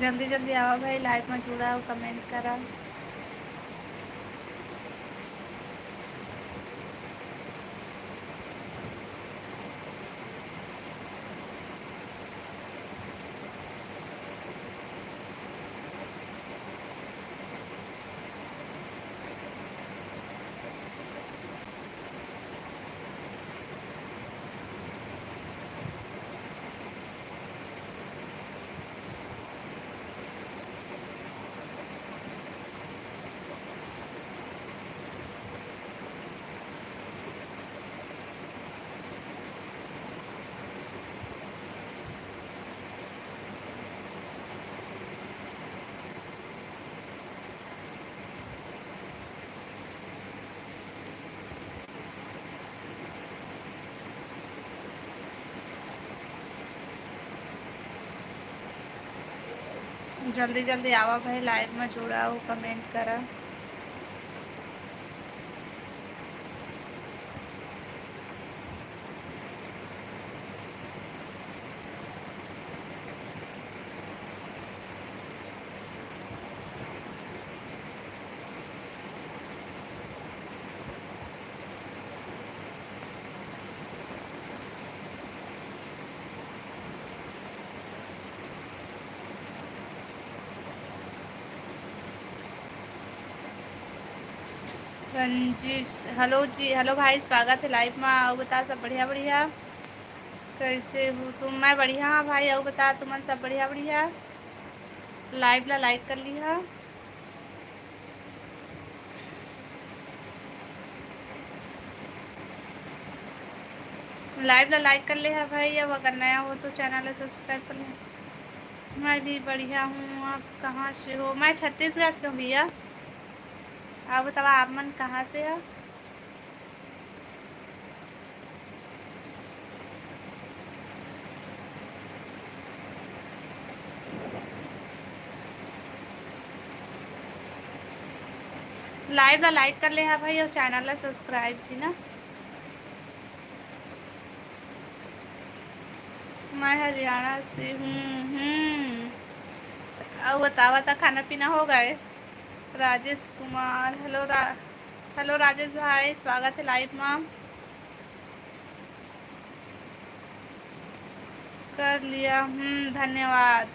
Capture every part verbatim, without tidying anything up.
जल्दी जल्दी आवा भाई, लाइव में जुड़ा अउ कमेंट करा। जल्दी जल्दी आवा भाई, लाइव में जुड़ा अउ कमेंट करा। रंजिश, हेलो जी, हेलो भाई, स्वागत हे लाइव मा। अउ बता, सब बढ़िया बढ़िया? कइसे हो तुम? मैं बढ़िया हंव भाई। अउ बता, तुमन सब बढ़िया बढ़िया? लाइव ला लाइक कर लिहा। लाइव ला लाइक कर ले हा भाई, अउ अगर नया हो तो चैनल ला सब्सक्राइब कर ले। मैं भी बढ़िया हूँ, आप कहाँ से हो? मैं छत्तीसगढ़ से हूँ भैया। आप बतावा, आप मन कहाँ से हो? लाइव ला लाइक कर ले हा भाई, अउ चैनल ला सब्सक्राइब भी ना। मैं हरियाणा से हूँ। हम्म, अउ बतावा, था खाना पीना हो गए? राजेश कुमार, हेलो रा-, हेलो राजेश भाई, स्वागत है लाइव में। कर लिया, हम्म, धन्यवाद।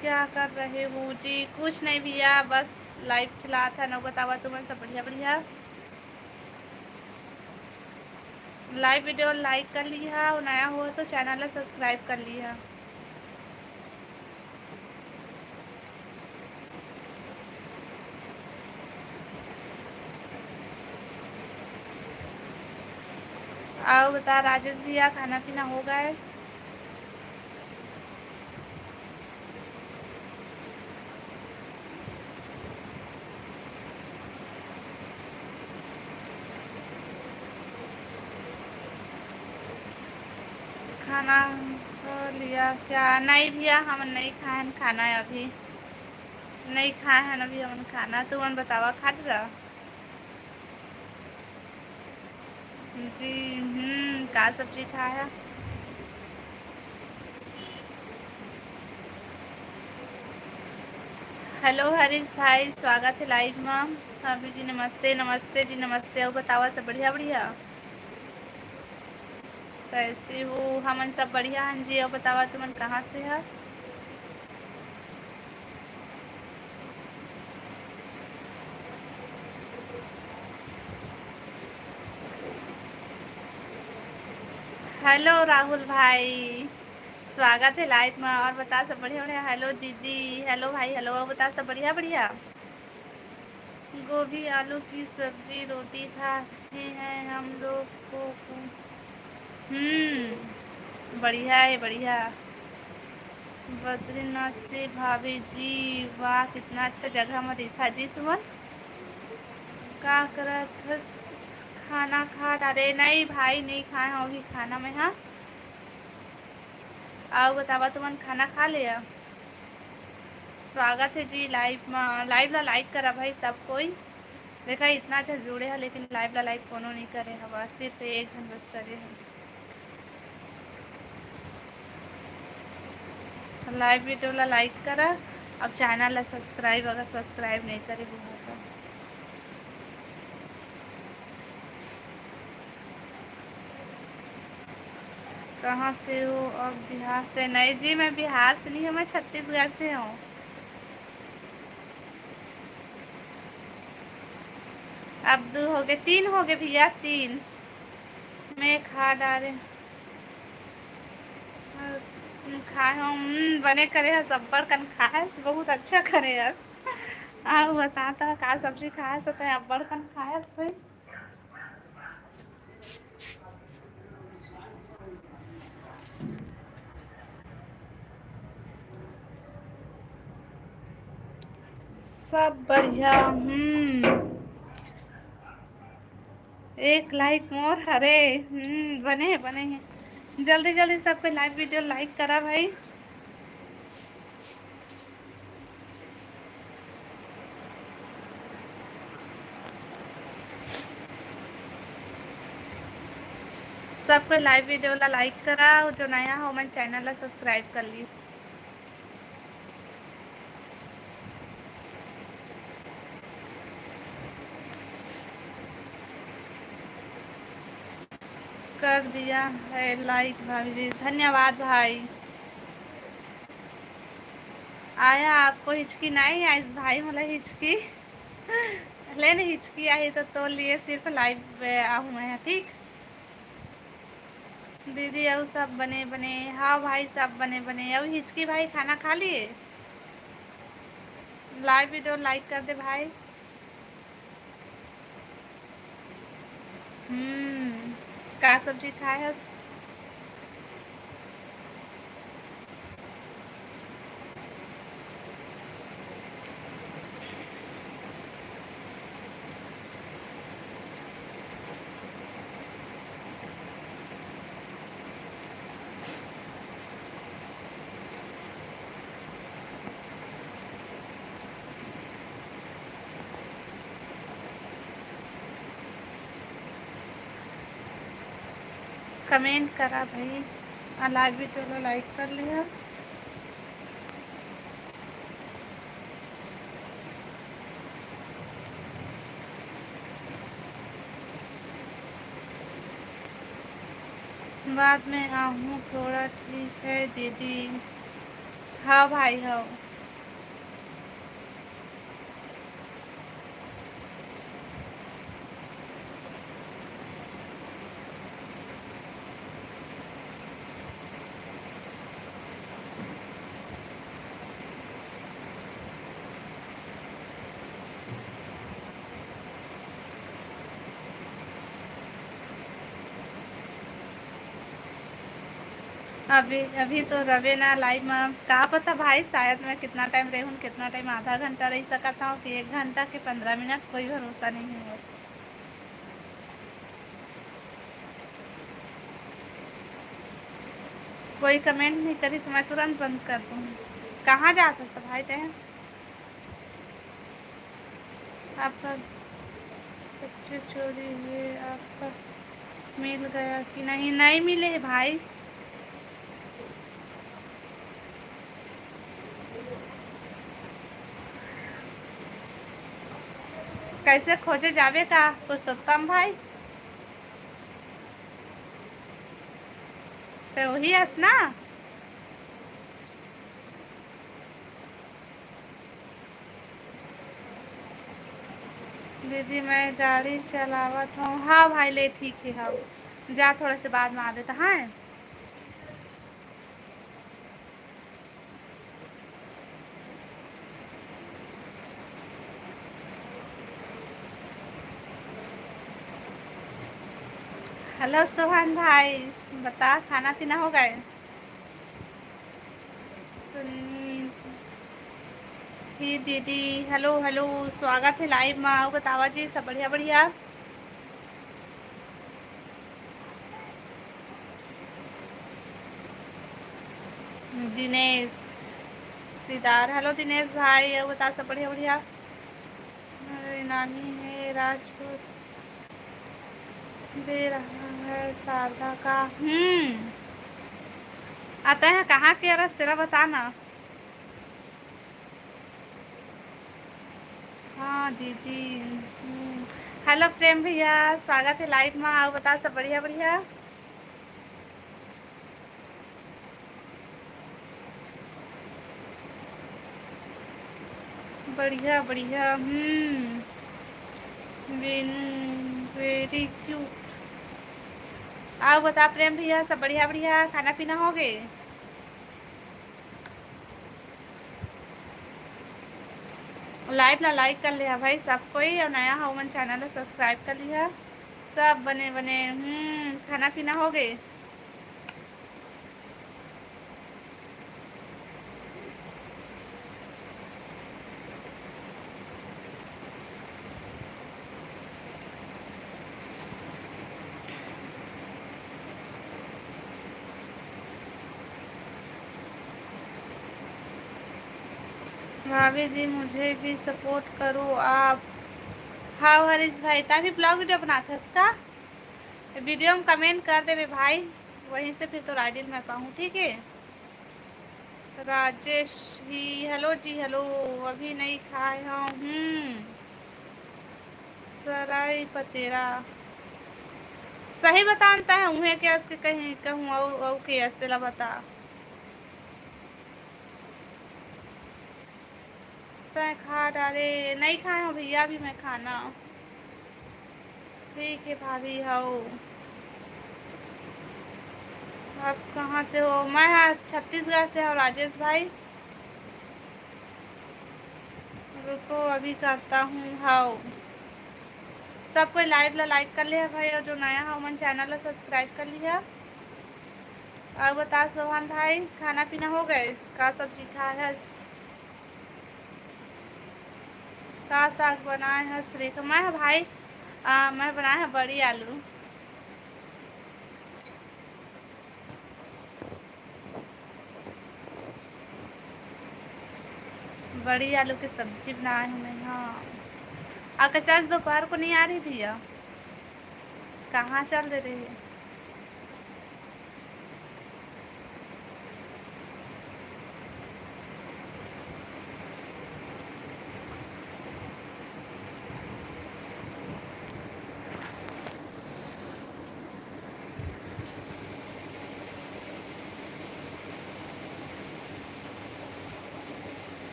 क्या कर रहे हो जी? कुछ नहीं भैया, बस लाइव चलात हन। अउ बतावा तुमन सब बढ़िया बढ़िया? लाइव वीडियो लाइक कर लिहा, अउ नया हो तो चैनल ला सब्सक्राइब कर लिहा। अउ बता राजेश भैया, खाना पीना हो गए? खाना खा लिया क्या? नहीं भैया, हमन नहीं खाए हन खाना अभी, नहीं खाए हन अभी हमन खाना। तुमन बतावा, खा डरा? जी, हम्म, का सब्जी खाया? हेलो हरीश भाई, स्वागत है लाइव में। भाभी जी नमस्ते, नमस्ते जी, नमस्ते। अउ बतावा, सब बढ़िया, बढ़िया? कैसे हो? हमन सब बढ़िया हन जी। अउ बतावा, तुमन कहाँ से ह? हेलो राहुल भाई, स्वागत है लाइव में। अउ बता, सब बढ़िया, बढ़िया? हेलो दीदी, हेलो भाई, हेलो। अउ बता, सब बढ़िया, बढ़िया? गोभी आलू की सब्जी रोटी खाते हैं हम लोग को। हम्म, बढ़िया है, बढ़िया। बद्रीनाथ से भाभी जी, वाह, कितना अच्छा जगह में रहिथा जी तुमन। का करत हस? खाना खा डारे? नहीं भाई, नहीं खाए हंव अभी खाना मैं, हाँ। अउ बतावा, तुमन खाना खा ले? स्वागत है जी लाइव में। लाइव ला लाइक करा भाई सब कोई। देखा, इतना झन जुड़े है, लेकिन लाइव ला लाइक कोनो नहीं करे हवा, सिर्फ एक झन बस करे है। Live video ला like करा, अब channel ला subscribe, अगर subscribe नहीं करे हो तो। कहाँ से हो? अब बिहार से नहीं जी, मैं बिहार से नहीं हूँ, मैं छत्तीसगढ़ से हूँ। अब दो हो गए, तीन हो गए भैया, तीन। मैं खा डारे। खाए हम, हम्म, बने करे हस, अब्बड़ कन खाए हस, बहुत अच्छा करे हस। आओ बता तो का सब्जी खाए हस, तैं अब्बड़ कन खाए हस भाई। सब बढ़िया। हम्म, एक like मोर हरे। हम्म, बने हे, बने हे। जल्दी जल्दी सबके live video like करा भाई। सबको live video ला like करा, जो नया हो मन channel ला subscribe कर ली। कर दिया है like भाभी जी, धन्यवाद भाई। आया आपको हिचकी? नहीं आइस भाई, मोला हिचकी। ले न हिचकी आही तो तोर लिए सिर्फ live पे आहूँ मैं, ठीक? दीदी, अउ सब बने बने? हाँ भाई, सब बने बने। अउ हिचकी भाई, खाना खा लिए? Live video like कर दे भाई। हम्म, का सब्जी खाए हस? Comment करा भाई, आ live video ला like कर लिहा। बाद में आहूँ, थोड़ा ठीक है दीदी। हाँ भाई, हाँ। अभी, अभी तो रवे ना live में, का पता भाई, शायद मैं कितना time रहूँ, कितना time, आधा घंटा रह सकत हूँ कि एक घंटा के पन्द्रह मिनट, कोई भरोसा नहीं है। कोई comment नहीं करी तो मैं तुरंत बंद कर दूँ। कहाँ जात हस भाई तैं? आपका बच्चे चोरी हुए, आपका मिल गया कि नहीं? नहीं मिले हे भाई। कैसे खोजे जाबे का पुरुषोत्तम भाई? तो वही हस ना। दीदी, मैं गाड़ी चलावत हूँ। हाँ भाई, ले, ठीक है, हाँ, जा, थोड़ा से बाद में आबे तो, हाँ। Hello सोहन भाई, बता, खाना पीना हो गए? सुनील ही दीदी, hello, hello, स्वागत है live में। अउ बतावा जी, सब बढ़िया, बढ़िया? दिनेश सिदार, hello दिनेश भाई, अउ बता, सब बढ़िया, बढ़िया? अरे नानी है राजपूत। दे रहा है शारदा का। हम्म। आता है, कहाँ के रस तेरा बताना। हाँ दीदी। हम्म। हेलो प्रेम भैया, स्वागत है लाइव में। आओ बता, सब बढ़िया बढ़िया? बढ़िया बढ़िया। हम्म। Very cute. आओ बता प्रेम भैया, सब बढ़िया बढ़िया? खाना पीना हो गए? लाइव ला लाइक कर लिया भाई सब कोई, और नया हो मन चैनल ला सब्सक्राइब कर लिया। सब बने बने। हम्म, खाना पीना हो गए? भाभी जी, मुझे भी सपोर्ट करो आप। हाँ हरीश भाई, तभी ब्लॉग वीडियो बनात हस का? वीडियो में कमेंट कर देवे भाई, वहीं से फिर तो आईडी मैं पाऊँ, ठीक है? राजेश ही, हेलो जी, हेलो। अभी नहीं खाए हूँ। हम्म। सराय पतेरा। सही बता, अंता है उहे के असके कहीं कहूँ, अउ अउ के असते ला बता। तैं खा डाले? नहीं खाए हूँ भैया अभी मैं खाना। ठीक है भाभी। हव, आप कहाँ से हो? मैं हाँ छत्तीसगढ़ से हूँ राजेश भाई। रुको अभी करता हूँ। हव, सब कोई लाइव ला लाइक कर लिया भाई, और जो नया हो मन चैनल ला सब्सक्राइब कर लिया। और बता सोहन भाई, खाना पीना हो गए? का सब्जी खाए हस? का साग बनाए हस रेखा? मैं ह भाई, आ, मैं बनाए ह बड़ी आलू। बड़ी आलू के सब्जी बनाए हूँ मैं। हाँ, आ कैसे आज दोपहर को नहीं आ रही भैया? कहाँ चल दे रहे हैं?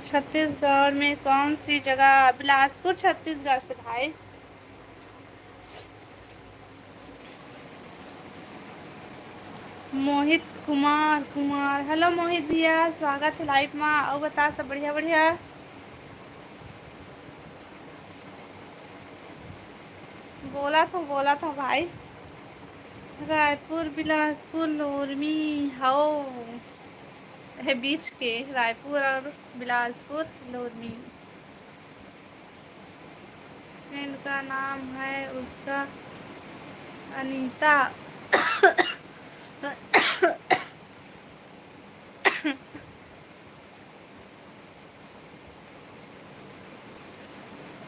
छत्तीसगढ़ में कौन सी जगह? बिलासपुर, छत्तीसगढ़ से भाई। मोहित कुमार कुमार, हेलो मोहित भैया, स्वागत है लाइव मा। अउ बता, सब बढ़िया बढ़िया? बोला था, बोला था भाई। रायपुर, बिलासपुर, लोरमी, हव, है बीच के रायपुर और बिलासपुर, लोरमी। फ्रेंड का नाम है उसका अनीता।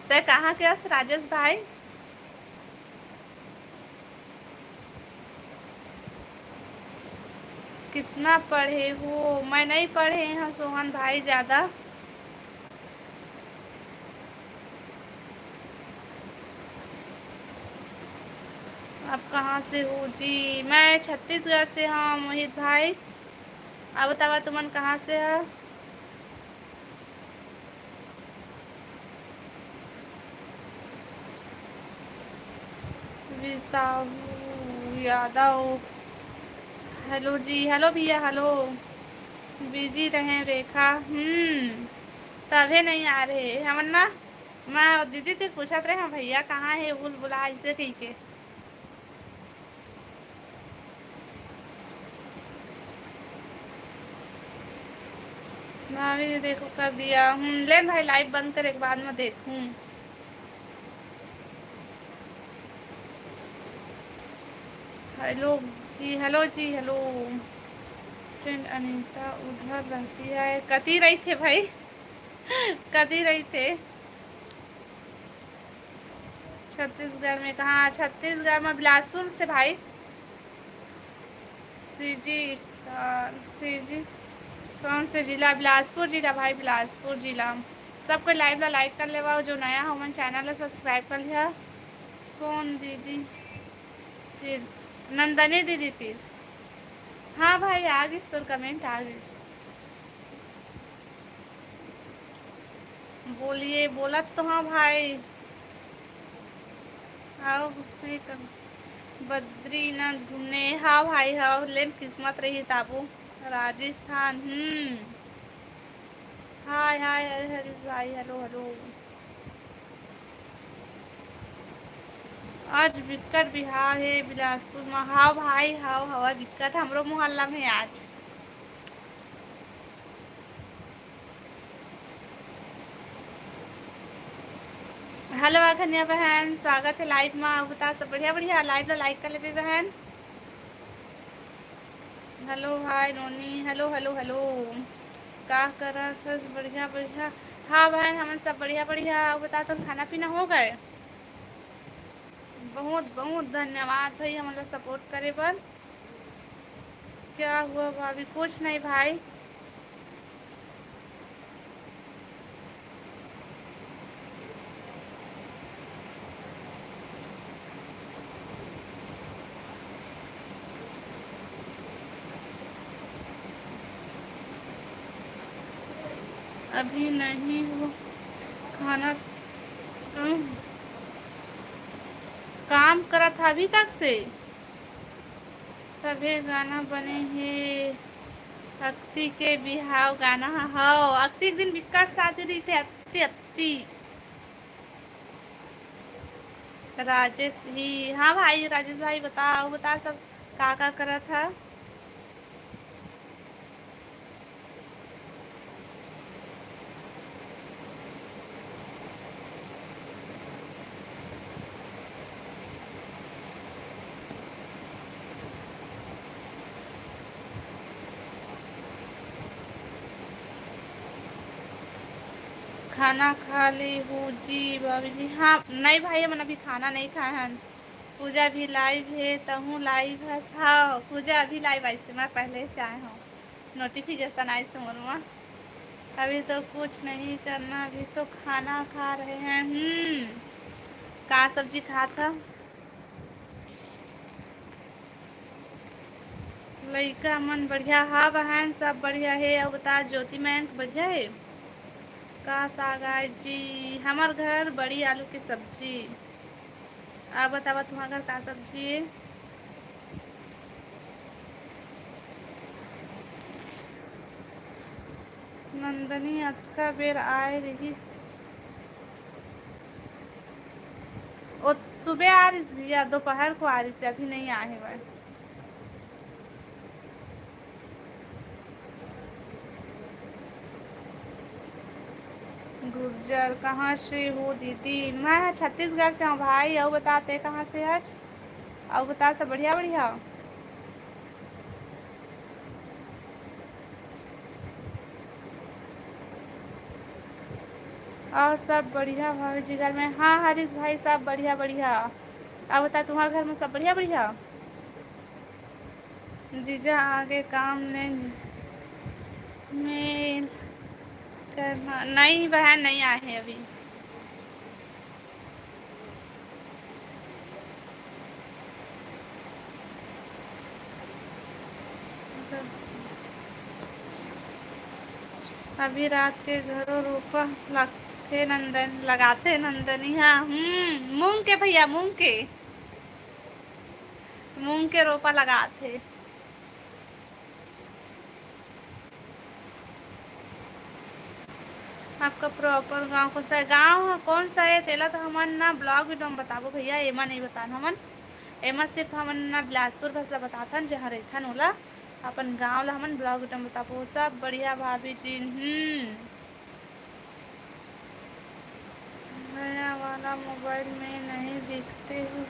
तै कहाँ के अस राजेश भाई? कितना पढ़े हो? मैं नहीं पढ़े हूँ सोहन भाई ज़्यादा। आप कहाँ से हो जी? मैं छत्तीसगढ़ से हूँ मोहित भाई। आप बतावा तुमन कहाँ से हो? विसाहू यादव, हेलो जी, हेलो भैया, हेलो। बिजी रहे रेखा, हम्म, तभे नहीं आ रहे हमन ना। मैं दीदी ते पूछत रहे, हाँ भैया कहाँ है, बुलबुला ऐसे कही के। भाभी जी देखो कर दिया। हम्म, लेन भाई, लाइव बंद करे के बाद में देखूं। हेलो जी, हेलो जी, हेलो। फ्रेंड अनीता उधर रहती है, कती रही थे भाई? कती रही थे? छत्तीसगढ़ में कहाँ? छत्तीसगढ़ में बिलासपुर से भाई। सीजी, अ, सीजी, कौन से जिला? बिलासपुर जिला भाई, बिलासपुर जिला। सब कोई live ला like कर लेवा, जो नया हो मन channel ला subscribe कर लिहा। कौन दीदी? फिर नंदनी दीदी तीर। हाँ भाई, आ गिस तोर comment, आ गिस। बोलिए, बोलत तो हाँ भाई। आओ, नहीं तो बद्रीनाथ घूमने। हाँ भाई, हाँ, लेन किस्मत रही ताबू। राजस्थान, हम्म। हाय, हाय, अरे हरीश भाई, hello, hello। आज बिकट बिहाव हे बिलासपुर म। हाव भाई, हाव, हवा बिकट हमरो मोहल्ला में आज। Hello अगन्या बहन, स्वागत हे live मा। अउ बता, सब बढ़िया? बढ़िया। Live ला like कर लेबे बहन। Hello, hi नोनी, hello, hello, hello। का करत हस? बढ़िया, बढ़िया। हाँ बहन, हमन सब बढ़िया, बढ़िया। अउ बता, तोर खाना पीना हो गए? बहुत, बहुत धन्यवाद भाई, हमन ला support करे बर। क्या हुआ भाभी? कुछ नहीं भाई। अभी नहीं हो खाना, हम्म, काम करत हा अभी तक से। तभे गाना बने हे अक्ती के बिहाव गाना ह। हव, अक्ती के दिन बिकट शादी रहिथे, अक्ती, अक्ती। राजेश ही, हाँ भाई, राजेश भाई बता, अउ बता सब का का करत ह? खाना खा ली हूँ जी बाबूजी। हाँ, नहीं भाई, हमन अभी खाना नहीं खाए हन। पूजा भी live हे, तहूँ live हस? हाँ, पूजा अभी live आइस, मैं पहले से आए हूँ, notification आइस मोर मा। अभी तो कुछ नहीं करना, अभी तो खाना खा रहे हैं। हम्म, का सब्जी खात ह? लइका मन बढ़िया? हाँ बहन, सब बढ़िया हे। अउ बता, ज्योति मयंक बढ़िया हे? का साग आय जी? हमर घर बड़ी आलू के सब्जी। आ बतावा, तुम्हार घर का सब्जी हे? नंदनी अतका बेर आए रिहिस, ओ सुबह आ रिहिस भैया, दोपहर को आ रिहिस, अभी नहीं आए हे भाई। गुर्जर, कहाँ से हो दीदी? मैं छत्तीसगढ़ से हूँ भाई। अउ बता, ते कहाँ से हच? अउ बता, सब बढ़िया, बढ़िया? और सब बढ़िया भाभी जी घर में? हाँ हरीश भाई, सब बढ़िया, बढ़िया। अउ बता, तुम्हारे घर में सब बढ़िया, बढ़िया? जीजा आगे काम ले मेल करना। नहीं बहन, नहीं आए हैं अभी। अभी रात के घरो रोपा लगथे नंदन, लगाथे नंदनी। हाँ, हम्म, मूंग के भैया, मूंग के, मूंग के रोपा लगाथे। आपका proper गांव कौन सा है? गांव ह कौन सा है, तेला तो हमन ना vlog video में बताबो भैया, एमा नहीं बतान हमन। एमा सिर्फ हमन ना बिलासपुर भाषा बताथन, जहाँ रहिथन ओला, अपन गांव ला हमन vlog video में बताबो। सब बढ़िया भाभी जी। हम्म। नया वाला मोबाइल में नहीं दिखते हो।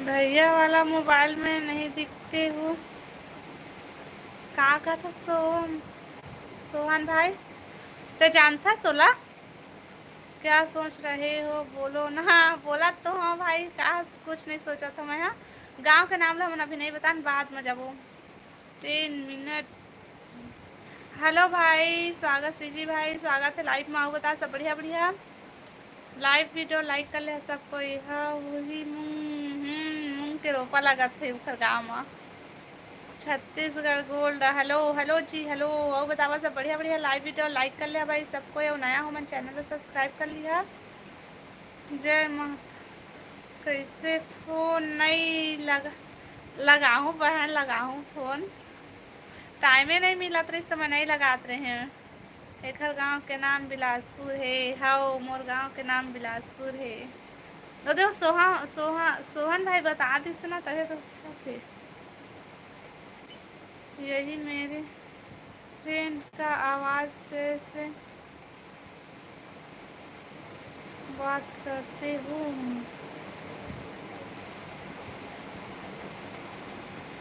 भैया वाला मोबाइल में नहीं दिखते हो। का कहत सोहन, सोहन भाई, ते जानथस ओला? क्या सोच रहे हो, बोलो ना। बोला तो हाँ भाई, का कुछ नहीं सोचा था मैं। हाँ, गांव के नाम ला हमन अभी नहीं बतान, बाद में जाबो। तीन मिनट। हेलो भाई, स्वागत सीजी भाई, स्वागत है लाइव में। आओ बता सब बढ़िया बढ़िया। लाइव वीडियो लाइक कर ले सब कोई। हाँ, वही मूंग, हम्म, मूंग के रोपा लगत है उखर गाँव में। छत्तीसगढ़ गोल्ड, हेलो, हेलो जी, हेलो। अउ बतावा सब बढ़िया बढ़िया। लाइव वीडियो लाइक कर ले भाई सब कोई, अउ नया हो मन चैनल ला सब्सक्राइब कर लिहा। जय माता। कैसे फोन नहीं लगा, लगाऊं बहन, लगाऊं फोन, टाइमे नहीं मिलत रहिस तो मैं नहीं लगात रहे। एखर गांव के नाम बिलासपुर हे। हव, मोर गांव के नाम बिलासपुर हे। तो देखो, सोहा, सोहा, सोहन भाई बता दिस ना, तभे तो अच्छा थे। यही मेरे फ्रेंड का आवाज़ से, से बात करते हूँ।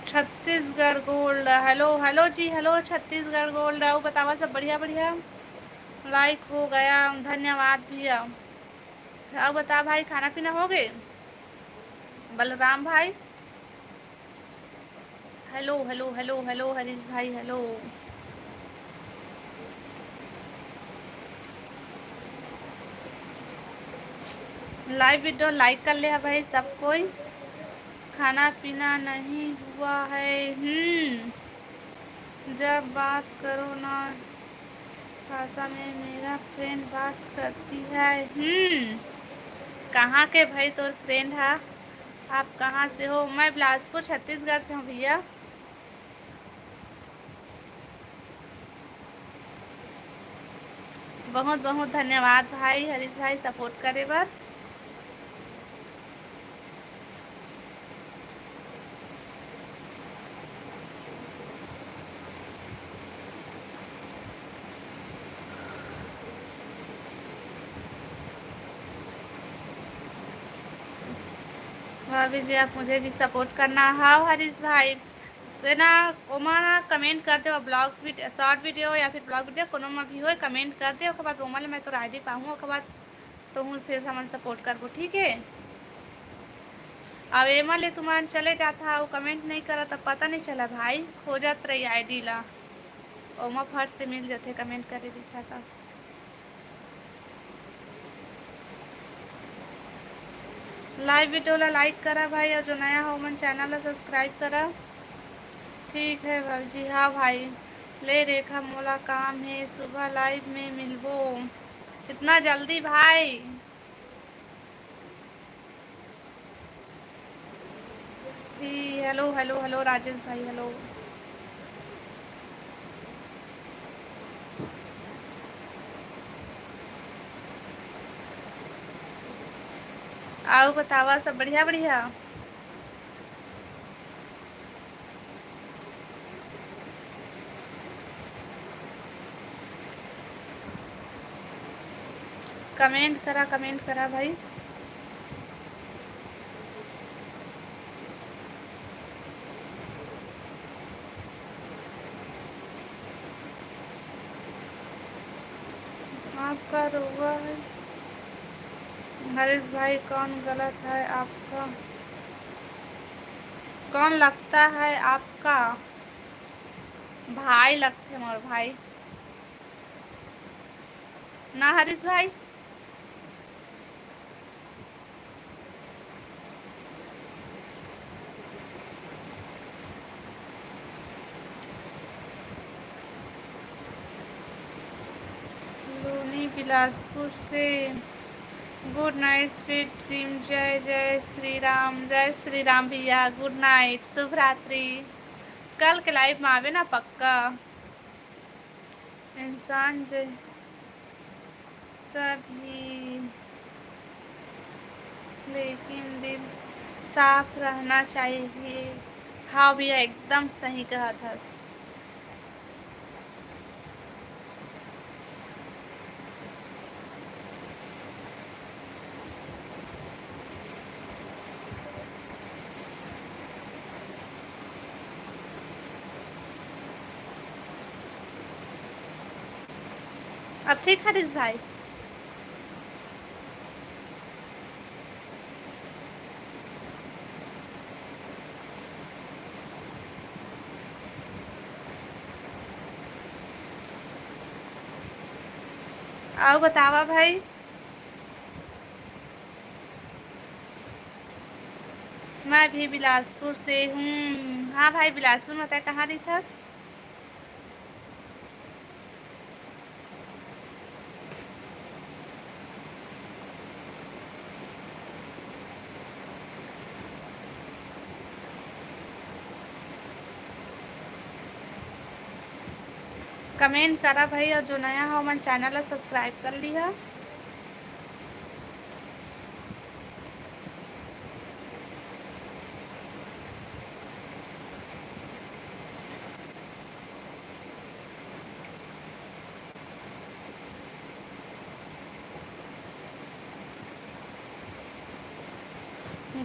छत्तीसगढ़ गोल्ड, हेलो, हेलो जी, हेलो छत्तीसगढ़ गोल्ड। अउ बतावा सब बढ़िया बढ़िया। लाइक हो गया, धन्यवाद भैया। अउ बता भाई, खाना पीना हो गए? बलराम भाई, hello, hello, hello, hello, Harish भाई, हेलो। लाइव वीडियो लाइक कर ले हा भाई सब कोई। खाना पीना नहीं हुआ है। हम्म, जब बात करो ना भाषा में मेरा फ्रेंड बात करती है। हम्म, कहाँ के भाई तोर फ्रेंड हा? आप कहाँ से हो? मैं बिलासपुर, छत्तीसगढ़ से हूँ भैया। बहुत बहुत धन्यवाद भाई, हरीश भाई, सपोर्ट करे बर। भाभी जी, आप मुझे भी सपोर्ट करना। हाँ हरीश भाई, से ना, ओमा ना कमेंट कर दे, ब्लॉग वीडियो, शॉर्ट वीडियो या फिर ब्लॉग वीडियो, कोनो में भी होए, कमेंट कर दे। ओकर बाद ओमा ले मैं तोर आईडी पाहूँ, ओकर बाद तो हूँ फिर हमन सपोर्ट करबो, ठीक है? अब एमा ले तुमन चले जाता, वो कमेंट नहीं करा, तब पता नहीं चला भाई, खोजत रही आईडी ला, ओमा फट से मिल जाते, कमेंट करे दिखा था। लाइव वीडियो ला लाइक करा भाई, और जो नया हो मन चैनल ला सब्सक्राइब करा। ठीक है भाई जी। हाँ भाई, ले रेखा, मोला काम है, सुबह लाइव में मिलबो। इतना जल्दी भाई? ही, हेलो, हेलो, हेलो, राजेश भाई, हेलो। अउ बतावा, सब बढ़िया, बढ़िया? कमेंट करा, कमेंट करा भाई। आपका रोवा है हरीश भाई, कौन गलत है आपका? कौन लगता है आपका? भाई लगथे मोर भाई ना हरीश भाई। लोनी बिलासपुर से। गुड नाइट, स्वीट ड्रीम। जय जय श्री राम, जय श्री राम भैया, गुड नाइट, शुभ रात्रि। कल के लाइव में आवे ना पक्का। इंसान जय सभी, लेकिन दिल साफ रहना चाहिए। हाँ भैया, एकदम सही कहत हस। अब ठीक हरिस भाई? अउ बतावा भाई। मैं भी बिलासपुर से हूँ। हाँ भाई, बिलासपुर में तैं कहाँ रहिथस? Comment करा भाई, अउ जो नया हो, मन channel ला subscribe कर लिहा।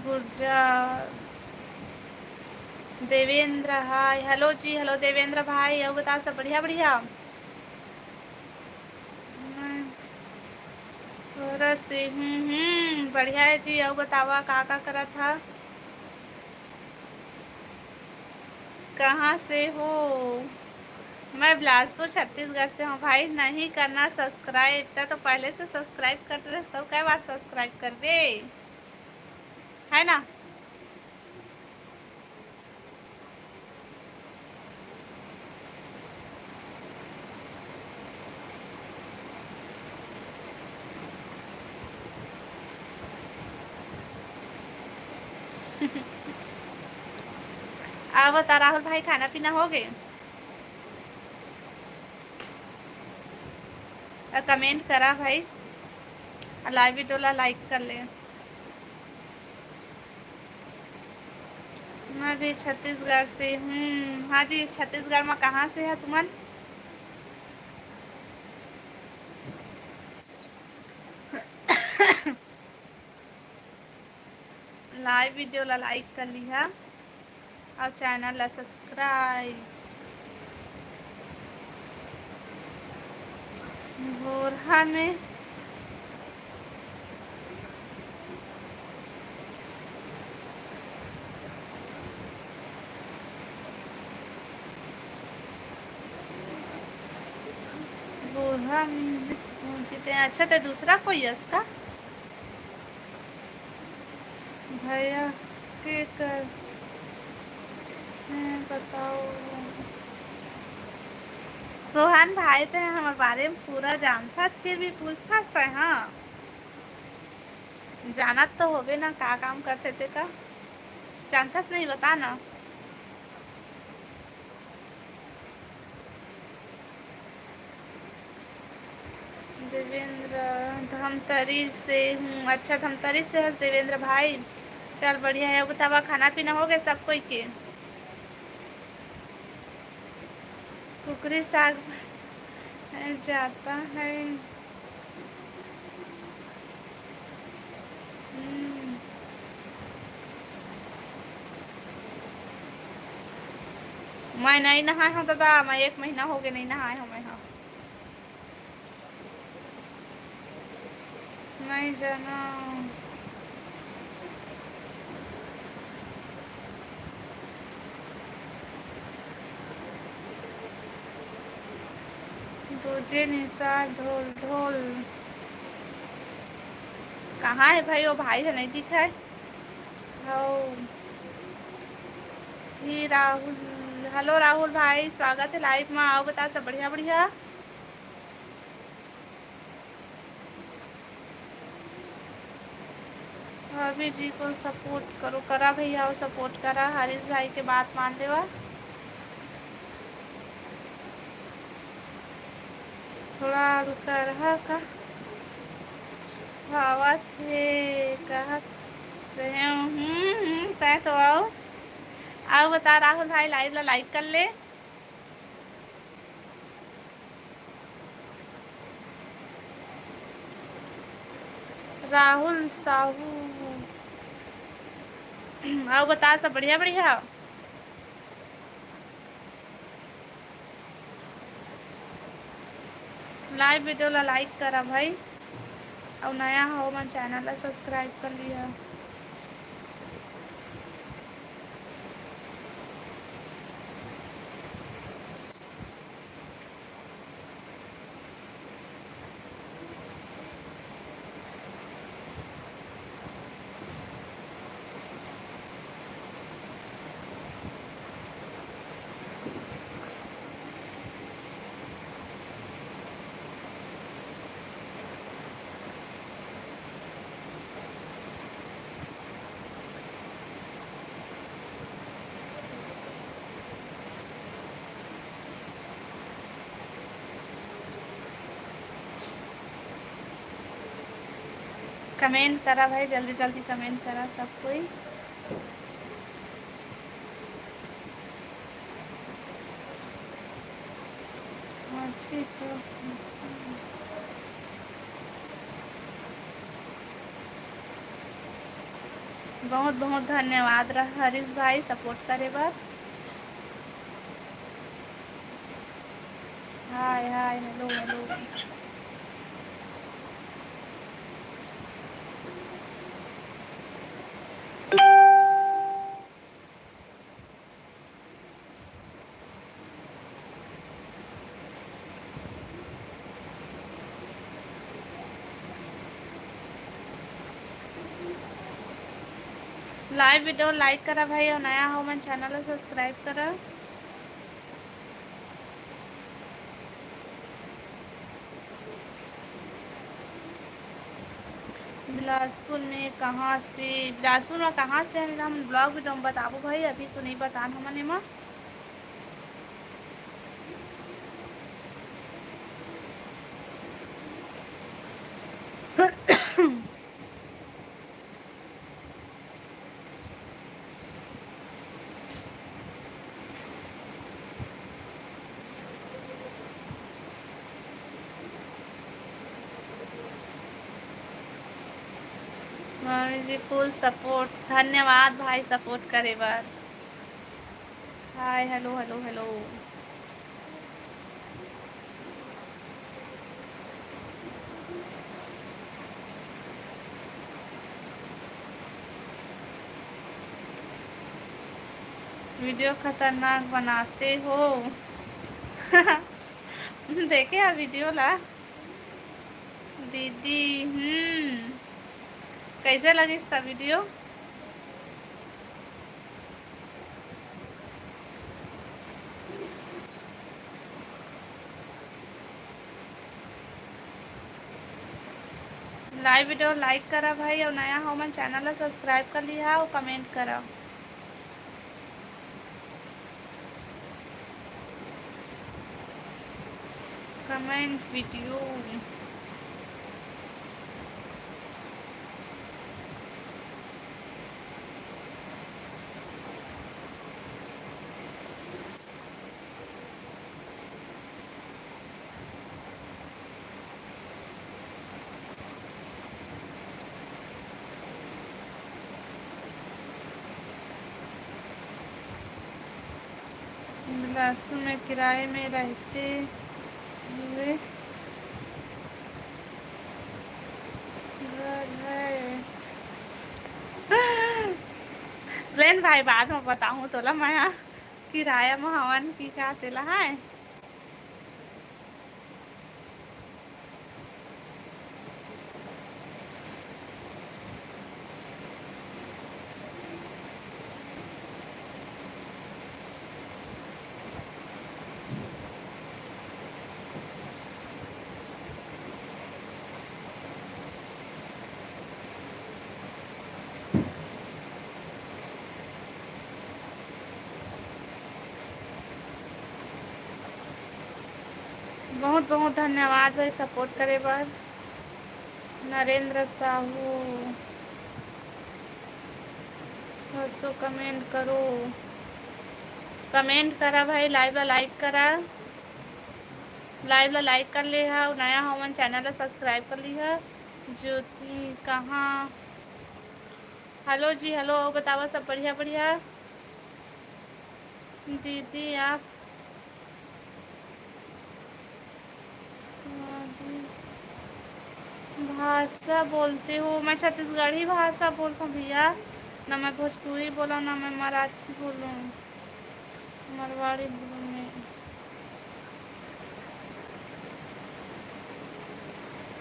गुर्जा, देवेंद्र, हाय, hello जी, hello देवेंद्र भाई, अउ बता, सब बढ़िया, बढ़िया? मैं तोरा से हूँ, हम्म, बढ़िया है जी, अउ बतावा, का, का करत हा? कहाँ से हो? मैं बिलासपुर, छत्तीसगढ़ से हूँ भाई। नहीं करना subscribe, तैं तो पहले से subscribe करते रहे, तो कै बार subscribe करबे, है ना? अउ बता राहुल भाई, खाना पीना हो गे? अउ comment करा भाई, अउ live video ला like कर ले। मैं भी छत्तीसगढ़ से हूँ। हाँ जी, छत्तीसगढ़ में कहाँ से है तुमन? Live video ला like कर लिहा अउ channel ला subscribe। भोरहा में भोरहा में पहुंची ते। अच्छा, ते दूसरा कोई अस का? भैया के कर हैं, बताओ। सोहन भाई, ते हमर बारे में पूरा जानथस, फिर भी पूछथस ते, हाँ? जानत तो होबे ना, का काम करथे ते का? जानथस नहीं, बता ना। देवेंद्र, धमतरी से हूँ। अच्छा, धमतरी से हस देवेंद्र भाई, चल बढ़िया है। बतावा, खाना पीना हो गया सब कोई के? कुकरी साग जाता है। हम्म। मैं नहीं नहाए हूँ दादा, मैं एक महीना हो गया नहीं नहाए हूँ मैं, हाँ। नहीं जाना। दूजे निशा ढोल ढोल। कहाँ है भाई? वो भाई है, नहीं दिख रहा है। हो। ये राहुल, hello राहुल भाई, स्वागत है live में। अउ बता, सब बढ़िया बढ़िया? भाभी जी को support करो, करा भैया, अउ support करा, हरीश भाई के बात मान लेवा। थोड़ा रुका रहा का? आवत हे, कहत रहे हूँ। हम्म, हम्म, तय तो आओ। अउ बता राहुल भाई, live ला like कर ले। राहुल साहू, अउ बता, सब बढ़िया बढ़िया? Live video ला like करा भाई, अउ नया हो मन channel ला subscribe कर लिहा। कमेंट करा भाई, जल्दी जल्दी कमेंट करा सब कोई। मौसी तो बहुत बहुत धन्यवाद रहा हरीश भाई सपोर्ट करे बर। हाय हाय, हेलो हेलो। लाइव वीडियो लाइक करा भाई, अउ नया हो मन चैनल ला सब्सक्राइब करा। बिलासपुर में कहाँ से, बिलासपुर में कहाँ से हम, हम ब्लॉग वीडियो में बताबो भाई, अभी तो नहीं बतान हमन एमा। मामी जी फुल सपोर्ट, धन्यवाद भाई सपोर्ट करे बर। हाय, हेलो, हेलो, हेलो। वीडियो खतरनाक बनाते हो। देखे हा वीडियो ला दीदी। हम्म, कैसे लगिस था वीडियो? लाइव वीडियो लाइक करा भाई, अउ नया हो मन चैनल ला सब्सक्राइब कर लिहा अउ कमेंट करा। Comment video. बिलासपुर में किराए में रहते हुए घर है। लेन भाई, बाद में बताहूँ तोला मैं, हाँ, किराया में हवन की का तेला है। बहुत बहुत धन्यवाद भाई सपोर्ट करे बर। नरेंद्र साहू, हंसो, कमेंट करो, कमेंट करा भाई, लाइव ला लाइक करा, लाइव ला लाइक कर ले हा, नया हो मन चैनल ला सब्सक्राइब कर ली हा। ज्योति कहाँ? हेलो जी, हेलो, बतावा सब बढ़िया बढ़िया। दीदी आप भाषा बोलते हो? मैं छत्तीसगढ़ी भाषा बोलता हूँ भैया, ना मैं भोजपुरी बोला ना मैं मराठी बोलूँ, मरवाड़ी बोलूँ मैं।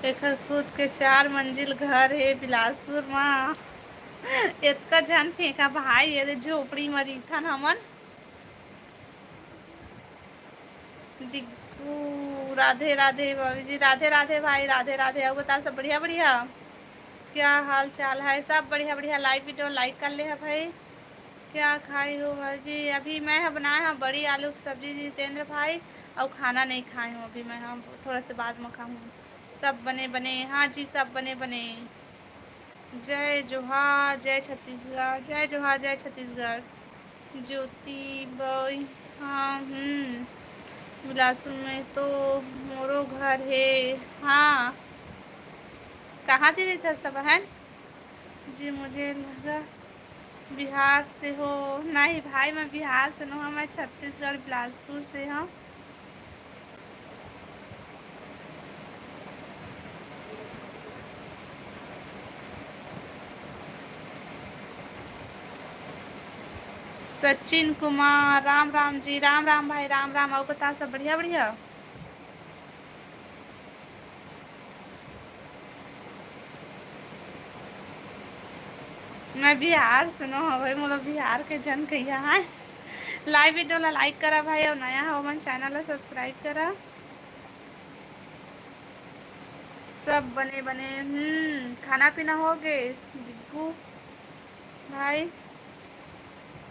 एखर खुद के चार मंजिल घर हे बिलासपुर मा। एतका झन फेंका भाई, ये दे झोपड़ी म रहिथन हमन। दिग्गू, राधे राधे भाभी जी, राधे राधे भाई, राधे राधे। अउ बता, सब बढ़िया बढ़िया? क्या हाल चाल है? सब बढ़िया बढ़िया। लाइव वीडियो लाइक कर ले है भाई। क्या खाई हो भाभी जी? अभी मैं ह बनाए हव बड़ी आलू की सब्जी जितेंद्र भाई, अउ खाना नहीं खाए हूँ अभी मैं, हम थोड़ा से बाद में खाऊँ। सब बने बने, हाँ जी, सब बने बने। जय जोहार, जय छत्तीसगढ़, जय जोहार, जय छत्तीसगढ़। ज्योति बाई, हाँ, हम्म, बिलासपुर में तो मोरो घर हे। हाँ, कहाँ दे रही थी बहन जी? मुझे लगा बिहार से हो। नहीं भाई, मैं बिहार से नहीं हूँ, मैं छत्तीसगढ़ बिलासपुर से हूँ। सचिन कुमार, राम राम जी। राम राम भाई, राम राम। अउ बता, सब बढ़िया? बढ़िया। मैं बिहार से न हवय, मोला बिहार के झन कहिया। हाँ, लाइव वीडियो ला लाइक करा भाई, अउ नया हो मन चैनल ला सब्सक्राइब करा। सब बने बने। हम्म, खाना पीना हो गे बिग्गू भाई?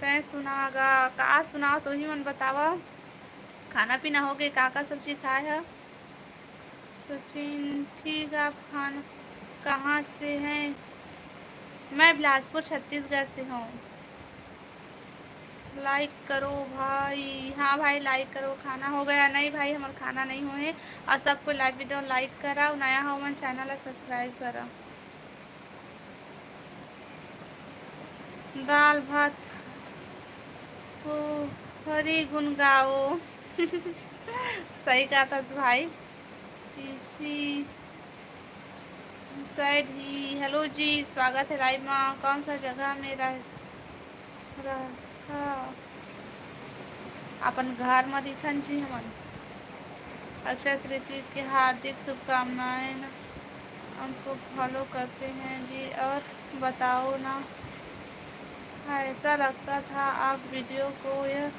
तैं सुना गा, का सुनाव, तो ही मन बतावा। खाना पीना हो गे, का का सब्जी खाए ह? सचिन, ठीक, आप खाना कहाँ से हैं? मैं बिलासपुर, छत्तीसगढ़ से हूँ। लाइक करो भाई। हाँ भाई, लाइक करो। खाना हो गया? नहीं भाई, हमर खाना नहीं होए हे। अउ सब कोई लाइव वीडियो लाइक करा, अउ नया हो मन चैनल ला सब्सक्राइब करा। दाल भात, ओ, हरी गुण गाओ। सही कहा था भाई। इसी साइड ही। हेलो जी, स्वागत है लाइव में। कौन सा जगह में रह, रहथा? अपन घर में रहिथन जी हमन। अक्षय तृतीया के हार्दिक शुभकामनाएं। हमको फॉलो करते हैं जी, और बताओ ना, ऐसा लगता था आप वीडियो को यह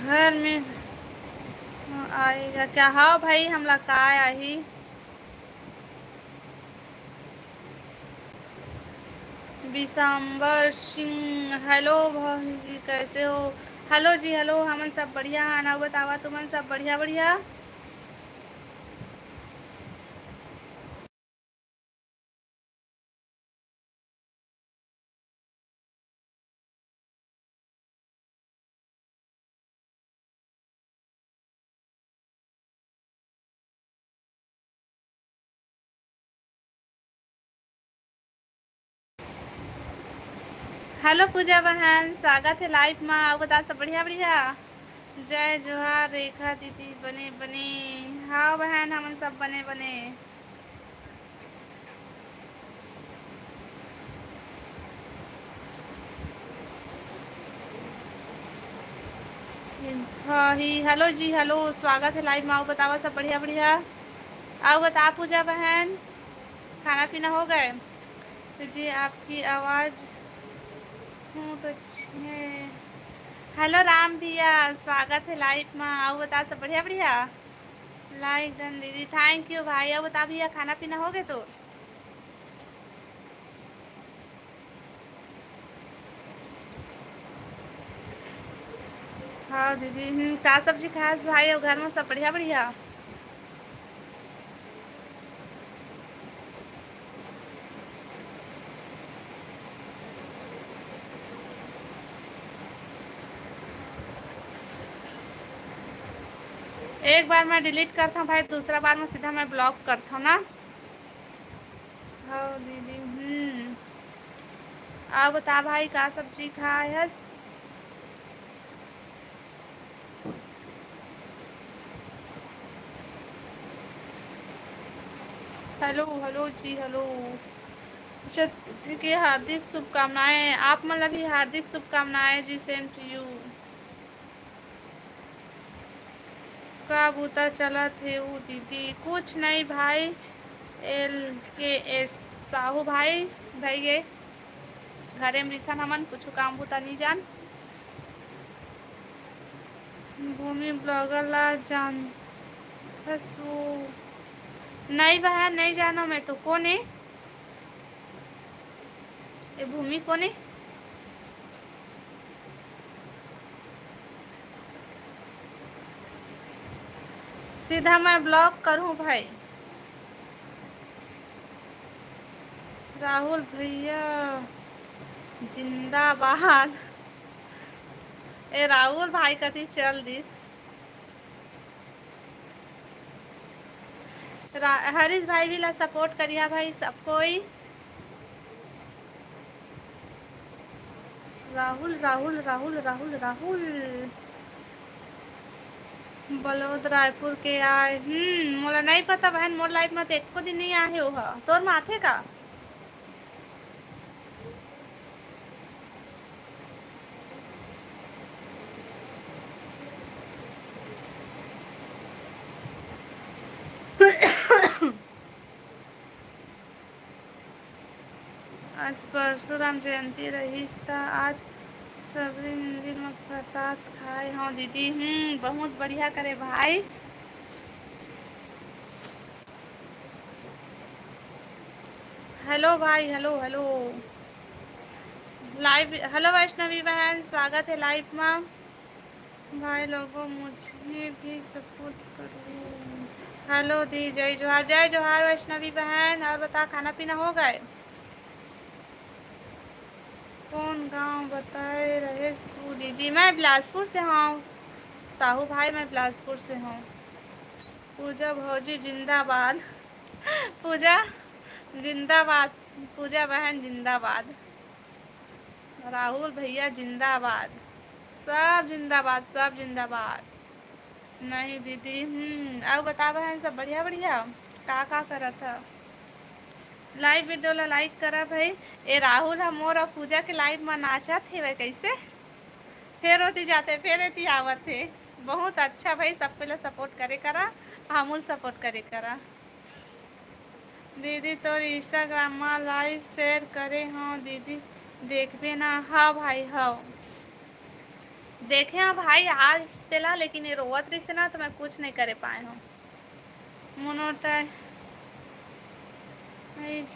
घर में आएगा क्या? हाँ भाई, हमला काय आही? विशंबर सिंह, हेलो भाई जी, कैसे हो? हेलो जी, हेलो, हमन सब बढ़िया हन। अउ बतावा, तुमन सब बढ़िया, बढ़िया? हेलो पूजा बहन, स्वागत है लाइव मा। अउ बता, सब बढ़िया बढ़िया? जय जोहार रेखा दीदी, बने बने। हाँ बहन, हमन सब बने बने। हाँ ही, हेलो जी, हेलो, स्वागत है लाइव मा। अउ बतावा, सब बढ़िया बढ़िया? अउ बता पूजा बहन, खाना पीना हो गए? तो जी आपकी आवाज़ हूँ तो अच्छी है। हेलो राम भैया, स्वागत है लाइव मा। अउ बता, सब बढ़िया बढ़िया? लाइक डन दीदी, थैंक यू भाई। अउ बता भैया, खाना पीना हो गए तो? हाँ दीदी, हम्म, का सब्जी खास भाई? अउ घर में सब बढ़िया बढ़िया? एक बार मैं डिलीट करता हूँ भाई, दूसरा बार में सीधा मैं ब्लॉक करता हूँ ना। हाँ दीदी। हम्म। आप बता भाई, का सब्जी खाए हस? हेलो, हेलो जी, हेलो। चतुर्थी के हार्दिक शुभकामनाएं। आप मन ला भी हार्दिक शुभकामनाएं जी, same to you। का बूता चलत हे ओ दीदी? कुछ नहीं भाई, एल के एस साहू भाई, भाई गे घरे में रिथन हमन, कुछ काम बूता नहीं जान। भूमि ब्लॉगर ला जानथस ओ? नहीं बहन, नहीं जाना मैं तो। कौन है ये भूमि, कौन है? सीधा मैं ब्लॉक करूँ भाई। राहुल भैया जिंदाबाद। ए राहुल भाई कति चल दिस। रा-, हरीश भाई भी ला सपोर्ट करिहा भाई सब कोई। राहुल, राहुल, राहुल, राहुल, राहुल। बलौद रायपुर के आए। हम्म, मोला नहीं पता बहन, मोर लाइफ में तो एको दिन नहीं आए हो हा। तोर में आथे का? आज परसों राम जयंती रहिस, त आज सबरी मंदिर म प्रसाद खाए हव दीदी। हम्म, बहुत बढ़िया करे भाई। हेलो भाई, hello, hello. Live, hello Vaishnavi बहन, स्वागत है लाइव में। भाई लोगों, मुझे भी सपोर्ट करो। हेलो दी, जय जोहार। जय जोहार वैष्णवी बहन। और बता, खाना पीना हो गए? कौन गांव बताए रहे सु दीदी? मैं बिलासपुर से हूँ साहू भाई, मैं बिलासपुर से हूँ। पूजा भौजी जिंदाबाद। पूजा जिंदाबाद। पूजा बहन जिंदाबाद। राहुल भैया जिंदाबाद। सब जिंदाबाद, सब जिंदाबाद। नहीं दीदी। हम्म, अउ बता बहन, सब बढ़िया बढ़िया? का का करत ह? लाइव वीडियो ला लाइक करा भाई। ए राहुल ह मोर अउ पूजा के लाइव म नाचत हेवय कैसे? फेर ओती जाते, फेर एती आवत हे। बहुत अच्छा भाई, सब कोई ला सपोर्ट करे करा, हमू ल सपोर्ट करे करा। दीदी तोर इंस्टाग्राम म लाइव शेयर करे हव दीदी, देखबे ना? हाँ भाई, हव देखे हव भाई, आज तेला, लेकिन ये रोवत रहिसे ना, तो मैं कुछ नहीं करे पाए हव। मोनोटाइज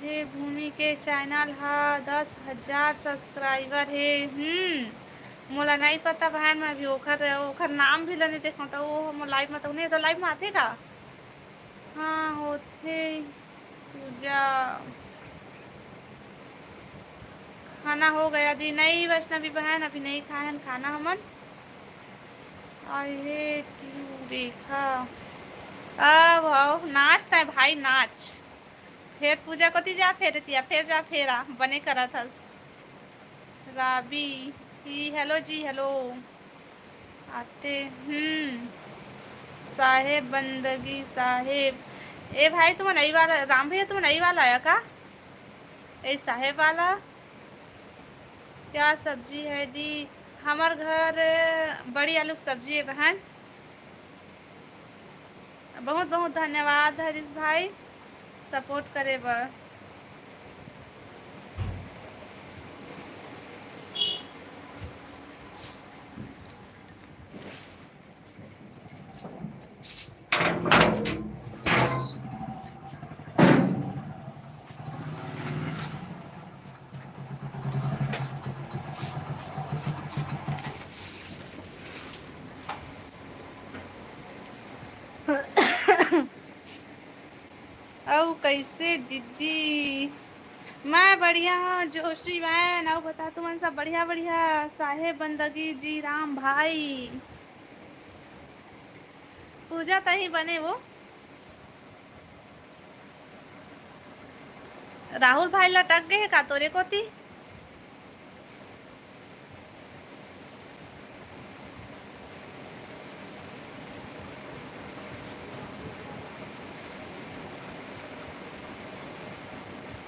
हे भूमि के चैनल ह दस हजार सब्सक्राइबर हे। हम्म, मोला नहीं पता बहन, मैं भी ओखर, ओखर नाम भी ल नहीं देखो, तो वो मोर लाइव में तो नहीं, तो लाइव में आथे का? हाँ, होथे पूजा। खाना हो गया दी? नहीं वैष्णवी बहन, अभी नहीं खाए हन खाना हमन। I hate you रेखा। अब हो नाच तय भाई, नाच। फेर पूजा कोती जा, फेर एतिया, फेर जा, फेर आ, बने करत हस। राबी, ई, हेलो जी, हेलो। आते, हम्म, साहेब बंदगी साहेब। ए भाई, तुमन नई वाला, राम भैया, तुमन नई वाला आया का? ए साहेब वाला, क्या सब्जी है दी? हमर घर बड़ी आलू के सब्जी है बहन। बहुत बहुत धन्यवाद हरीश भाई, सपोर्ट करे बर। अउ कैसे दीदी? मैं बढ़िया हूँ जोशी बहन। अउ बता, तुमन सब बढ़िया? बढ़िया साहेब बंदगी जी राम भाई। पूजा तही बने वो। राहुल भाई लटक गए हे का तोरे कोती?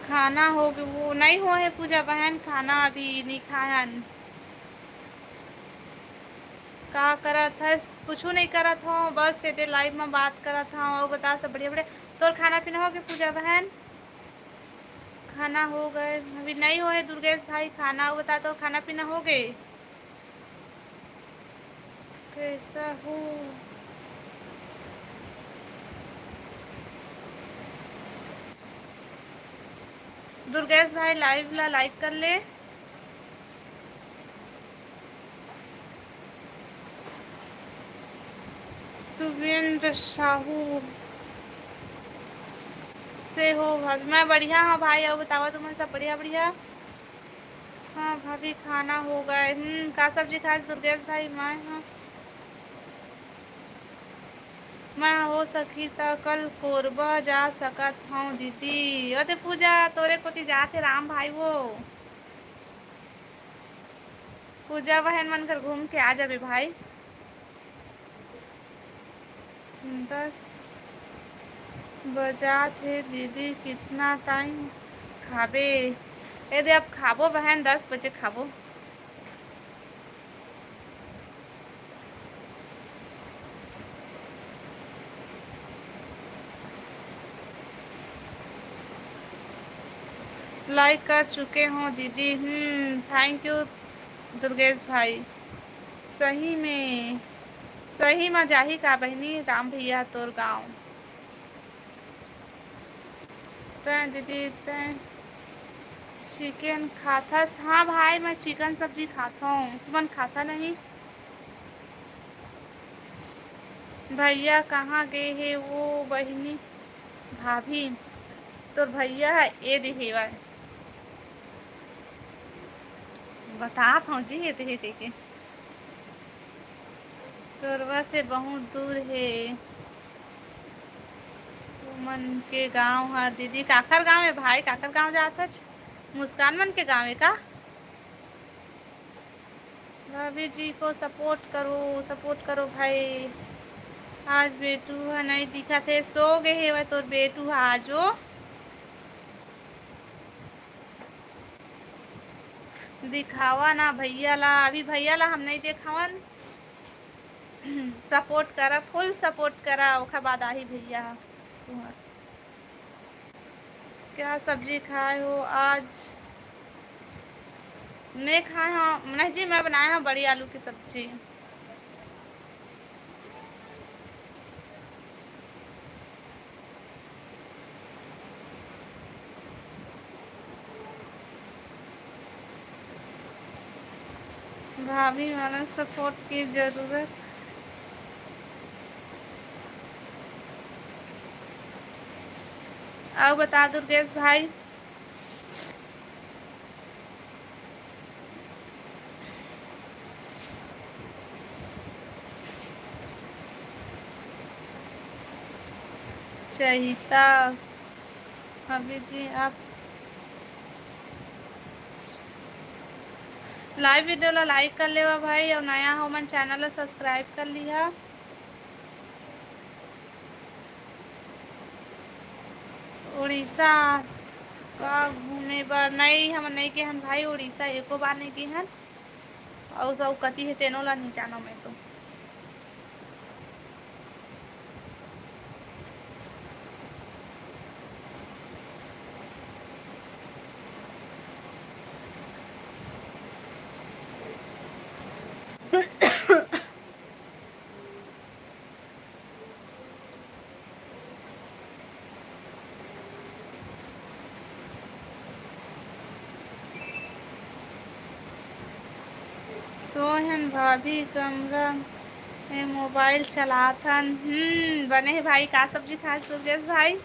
खाना हो गे-, वो नहीं हो है पूजा बहन, खाना अभी नहीं खायन। का करत हस? कुछु नहीं करत हो, बस एदे live में बात करत हो। अउ बता, सब बढ़िया बढ़िया? तोर खाना पीना हो गे पूजा बहन? खाना हो गए, अभी नहीं हो है दुर्गेश भाई, खाना हो बता, तोर खाना पीना हो गए? कैसा हो? दुर्गेश भाई live ला like कर ले। तुवेंद्र साहू से हो भाभी? मैं बढ़िया हाँ भाई, अउ बतावा तुमन सब बढ़िया बढ़िया? हाँ भाभी, खाना हो गए। हम्म, का सब्जी खाए दुर्गेश भाई? मैं हाँ, मैं हो सकी त कल कोरबा जा सकत हूँ दीदी। अरे पूजा, तोरे कोती जात हे राम भाई वो। पूजा बहन मन घर घूम के आ जाबे भाई। दस बजात हे दीदी, कितना टाइम खाबे? ए दे, अब खाबो बहन, दस बजे खाबो। Like कर चुके हो दीदी। हम्म, thank you दुर्गेश भाई। सही में, सही में जाही का बहिनी राम भैया तोर गांव? तैं दीदी, तैं chicken खाथस? हाँ भाई, मैं chicken सब्जी खाथों, तुमन खाता नहीं? भैया कहाँ गे हे वो बहिनी? भाभी, तोर भैया ह ए दे हेवय। बतात हूँ जी, ए दे हे कहिके। कोरबा से बहुत दूर हे। तुमन के गांव ह दीदी, काकर गांव हे भाई? काकर गांव जात हच? मुस्कान मन के गांव हे का? भाभी जी को support करो, support करो भाई। आज बेटू ह नहीं दिखत हे, सो गे हेवय तोर बेटू ह आज ओ। दिखावा ना भैया ला, अभी भैया ला हम नहीं देखावन। Support करा, full support करा, ओखर बाद आही भैया ह तुंहर। क्या सब्जी खाए हो आज? मैं खाए हूँ, नहीं जी, मैं बनाए हूँ बड़ी आलू की सब्जी। भाभी, मला support की जरूरत। अउ बता दुर्गेश भाई। चहिता, अभी जी आप live video ला like कर लेवा भाई, अउ नया हो मन channel ला subscribe कर लिहा। उड़ीसा का घूमे बर? नहीं, हमन नहीं गे हन भाई उड़ीसा, एको बार नहीं गे हन। अउ, अउ कति हे तेनो ला नहीं जानो मैं तो। सोहन भाभी कमरा में मोबाइल चलाथन। हम्म, बने हे भाई, का सब्जी खाए दुर्गेश भाई?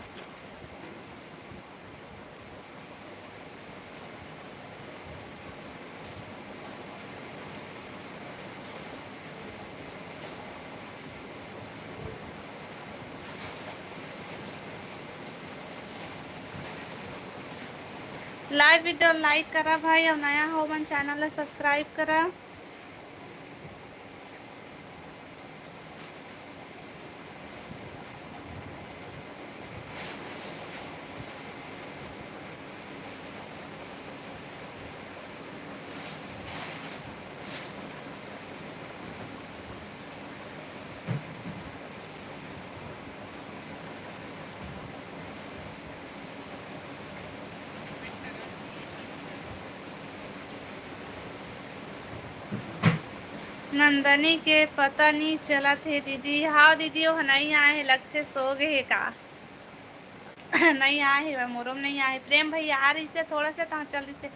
Live video like करा भाई, अउ नया हो मन channel ला subscribe करा। नंदनी के पता नी चलत हे दीदी। हाव दीदी, ओह नई आए हे, लगथे सो गे हे का। नई आए हे, मोरो म नई आए हे। प्रेम भैया आ रहिसे थोड़ा से, तहाँ चल दिसे।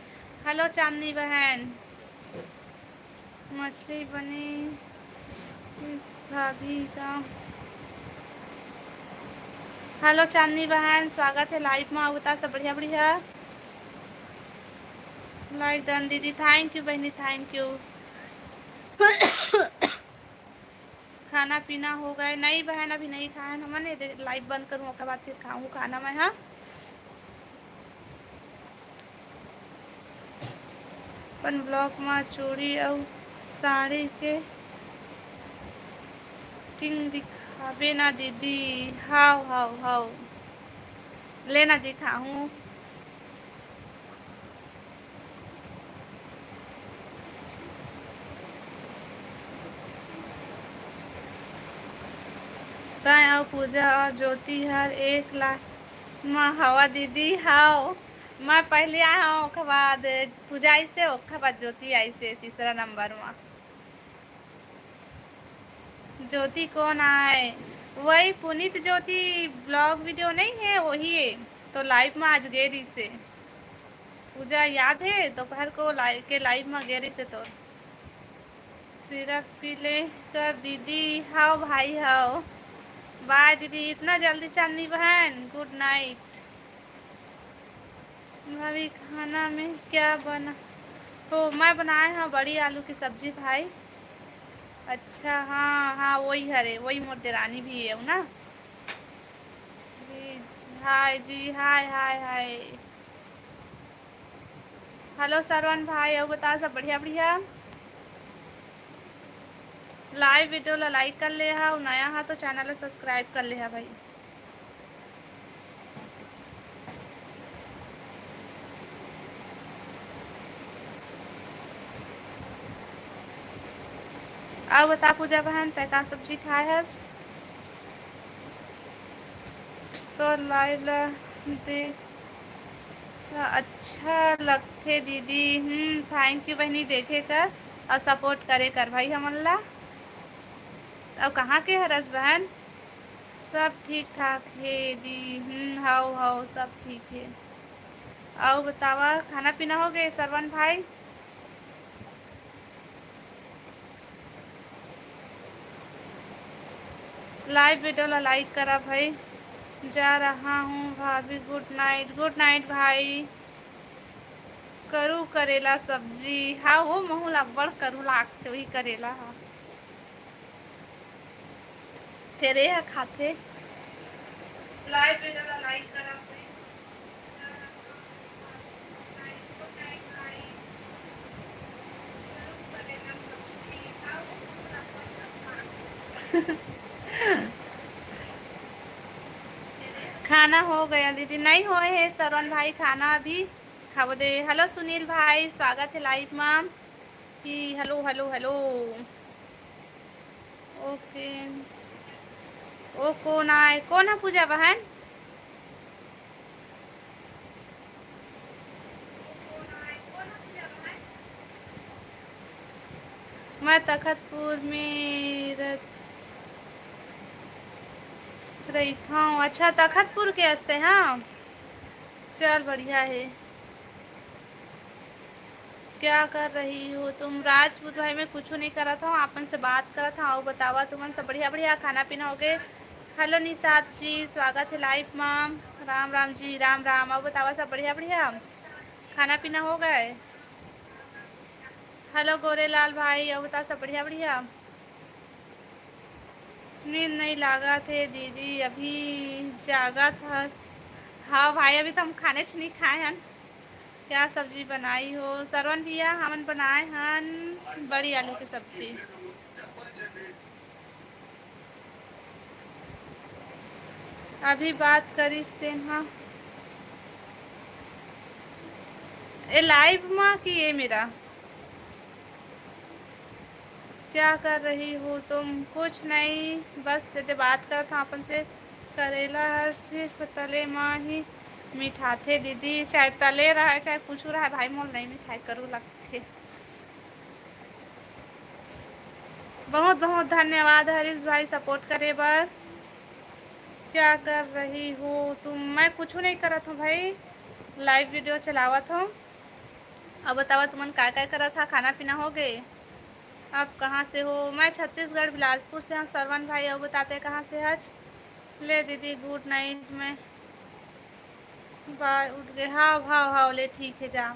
Hello चांदनी बहन। मछली बने इस भाभी का। Hello चांदनी बहन, स्वागत हे live मा। अउ बता सब बढ़िया बढ़िया। Like done दीदी, thank you बहनी, thank you। खाना पीना हो गए? नहीं बहन, अभी नहीं खाए हमन। ये दे, live बंद करूँ, ओकर बाद फिर खाऊँ खाना मैं, हाँ। अपन vlog मा चूड़ी अउ साड़ी के टिंग दिखाबे ना दीदी। हाव, हाव, हाव, ले ना दिखाहूँ। तैं अउ पूजा अउ ज्योति हर एक लाइन म हवा दीदी। हाव, मैं पहले आए हूँ, ओकर बाद पूजा आइसे, ओकर बाद ज्योति आइसे तीसरा नंबर म। ज्योति कौन आए? वही पुनीत ज्योति vlog video नहीं है, वही है। तो live में आज गे रहिसे। पूजा याद है, दोपहर को लाइ-, के live में गे रहिसे तो। सिरप पी ले कर दीदी। हाव भाई हाव। Bye दीदी, इतना जल्दी चांदनी बहन, good night। भाभी, खाना में क्या बना? ओ, मैं बनाए हव बड़ी आलू के सब्जी भाई। अच्छा, हाँ, हाँ, वही हरे, वही मोर देरानी भी हे ना। जी, हाय जी, हाय, हाय, हाय। Hello सरवन भाई, अउ बता, सब बढ़िया, बढ़िया? Live video ला like कर ले हा, अउ नया हा तो channel ला subscribe कर ले हा भाई। अउ बता पूजा बहन, तै का सब्जी खाए हस? तो live ला देख अच्छा लगथे दीदी। हम्म, thank you बहनी, देखे कर अउ support करे कर भाई हमन ला। अउ कहाँ के हरस बहन? सब ठीक ठाक हे दी। हम्म, हव, हव, सब ठीक हे। अउ बतावा, खाना पीना हो गए सरवन भाई? Live video ला like करा भाई। जा रहा हूँ भाभी, good night। Good night भाई। करू करेला सब्जी। हाँ हो, महू ला अब्बड़ करू लागथे वही करेला हा। फेर ए ह खाथे। Live video ला like करा। खाना हो गया दीदी? नहीं होए हे सरवन भाई, खाना अभी खाबो दे। Hello सुनील भाई, स्वागत हे live मा। कि hello, hello, hello। OK। ओ कोन आय? कोन ह पूजा बहन? मैं तखतपुर में रह-, रहिथंव। अच्छा, तखतपुर के हस तैं, हाँ। चल, बढ़िया हे। क्या कर रही हो तुम? राजपूत भाई, मैं कुछू नहीं करत हूँ, आप मन से बात करत हूँ। अउ बतावा, तुमन सब बढ़िया, बढ़िया खाना पीना हो गए? Hello निषाद जी, स्वागत है live मा। राम राम जी, राम राम। अउ बतावा, सब बढ़िया, बढ़िया खाना पीना हो गए? Hello गोरेलाल भाई, अउ बता, सब बढ़िया, बढ़िया? नींद नहीं लागत हे दीदी, अभी जागत हस? हाँ भाई, अभी तो हम खानेच नहीं खाए हन। क्या सब्जी बनाई हो सरवन भैया? हमन बनाए हन बड़ी आलू की सब्जी। अभी बात करिस तेन ह। ए लाइव मा कि ये मेरा? क्या कर रही हो तुम? कुछ नहीं, बस एदे बात करत हूँ अपन से। करेला हर सिर्फ तले मा ही मिठाथे दीदी, चाहे तले रहे चाहे कुछ रहे भाई, मोल नहीं मिठाई करू लगथे। बहुत बहुत धन्यवाद हरीश भाई सपोर्ट करे बर। क्या कर रही हो तुम? मैं कुछ नहीं करत हूँ भाई, लाइव वीडियो चलावत हूँ। अब बतावा तुमन का का करत हा, खाना पीना हो गए? आप कहाँ से हो? मैं छत्तीसगढ़ बिलासपुर से हूँ सरवन भाई। अब बताते कहाँ से हच? ले दीदी गुड नाइट, मैं बाय उठ गए। हाव हाव हाव, ले ठीक है जा।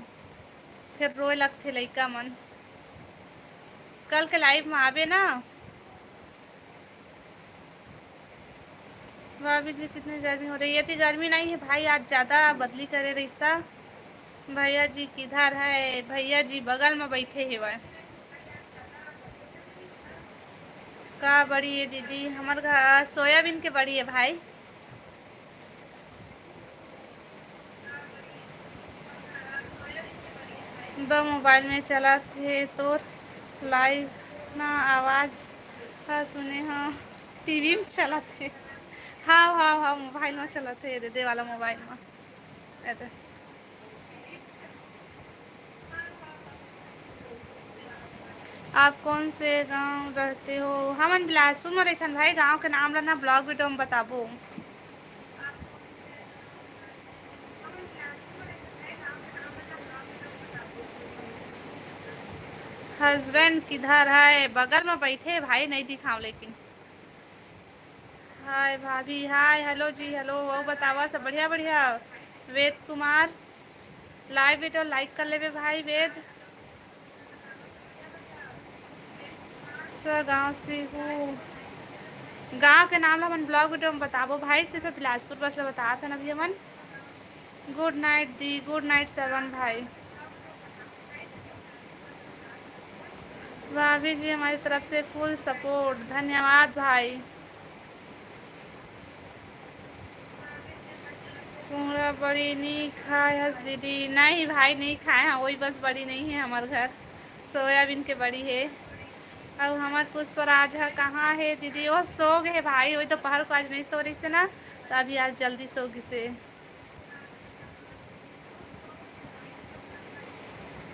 फिर रोए लगथे लइका मन। कल के लाइव में आबे ना। भाभी जी कितनी गर्मी हो रही है? इतनी गर्मी नहीं है भाई, आज ज़्यादा बदली करे रिश्ता। भैया जी किधर है? भैया जी बगल में बैठे हेवय। का बड़ी है दीदी? हमर घर सोयाबीन के बड़ी है भाई। दो मोबाइल में चलत हे तोर लाइव ना, आवाज ह सुने ह टीवी में चलत हे। हाव हाव हाव, मोबाइल में चलत हे, दे दे वाला मोबाइल में। एदे। आप कौन से गांव रहते हो? हमन बिलासपुर में रहिथन भाई, गांव के नाम ला ना ब्लॉग वीडियो में बताबो। हस्बैंड किधर है? बगल में बैठे भाई, नहीं दिखाओ लेकिन। हाय भाभी, हाय, हेलो जी, हेलो। और बतावा, सब बढ़िया? बढ़िया। वेद कुमार लाइव वीडियो लाइक कर लेबे भाई वेद। सर गांव से हूँ। गांव के नाम ला हमन ब्लॉग वीडियो में बताबो भाई, सिर्फ बिलासपुर बस ला बतात हन अभी हमन। गुड नाइट दी, गुड नाइट सरवन भाई। भाभी जी हमारी तरफ से फुल सपोर्ट, धन्यवाद भाई। कुंगड़ा बड़ी नहीं खाए हस दीदी? नहीं भाई, नहीं खाए हैं, वही बस बड़ी नहीं है हमारे घर, सोयाबीन के बड़ी है। और हमार पुष्पराज है, कहाँ है दीदी? वो सो गए भाई, वही दोपहर को आज नहीं सो रही से ना, तो अभी आज जल्दी सो गई से।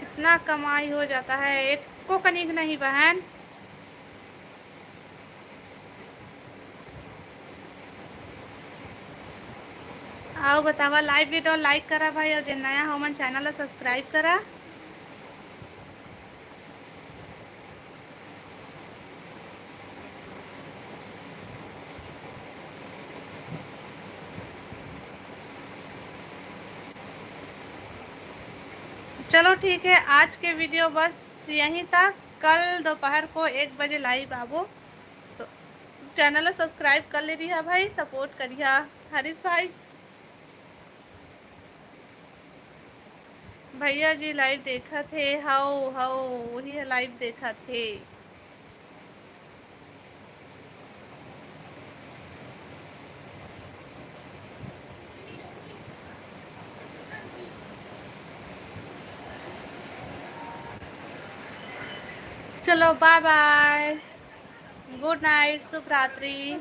कितना कमाई हो जाता है, एको कनिक नहीं बहन। आओ बतावा, लाइव वीडियो लाइक करा भाई, और जे नया हो मन चैनल ला सब्सक्राइब करा। चलो ठीक है, आज के वीडियो बस यहीं तक। कल दोपहर को एक बजे लाइव आबो, तो चैनल ला सब्सक्राइब कर ले रिहा भाई, सपोर्ट करिहा हरीश भाई। भैया जी लाइव देखत हे, हव हव, वही लाइव देखत हे। चलो बाय बाय, गुड नाइट, शुभ रात्रि।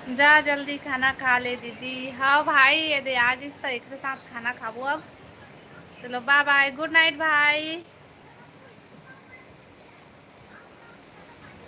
जा जल्दी खाना खा ले दीदी। हाँ भाई, ये दे आ गिस त एकरे साथ खाना खाबो अब। चलो बाय बाय, गुड नाइट भाई।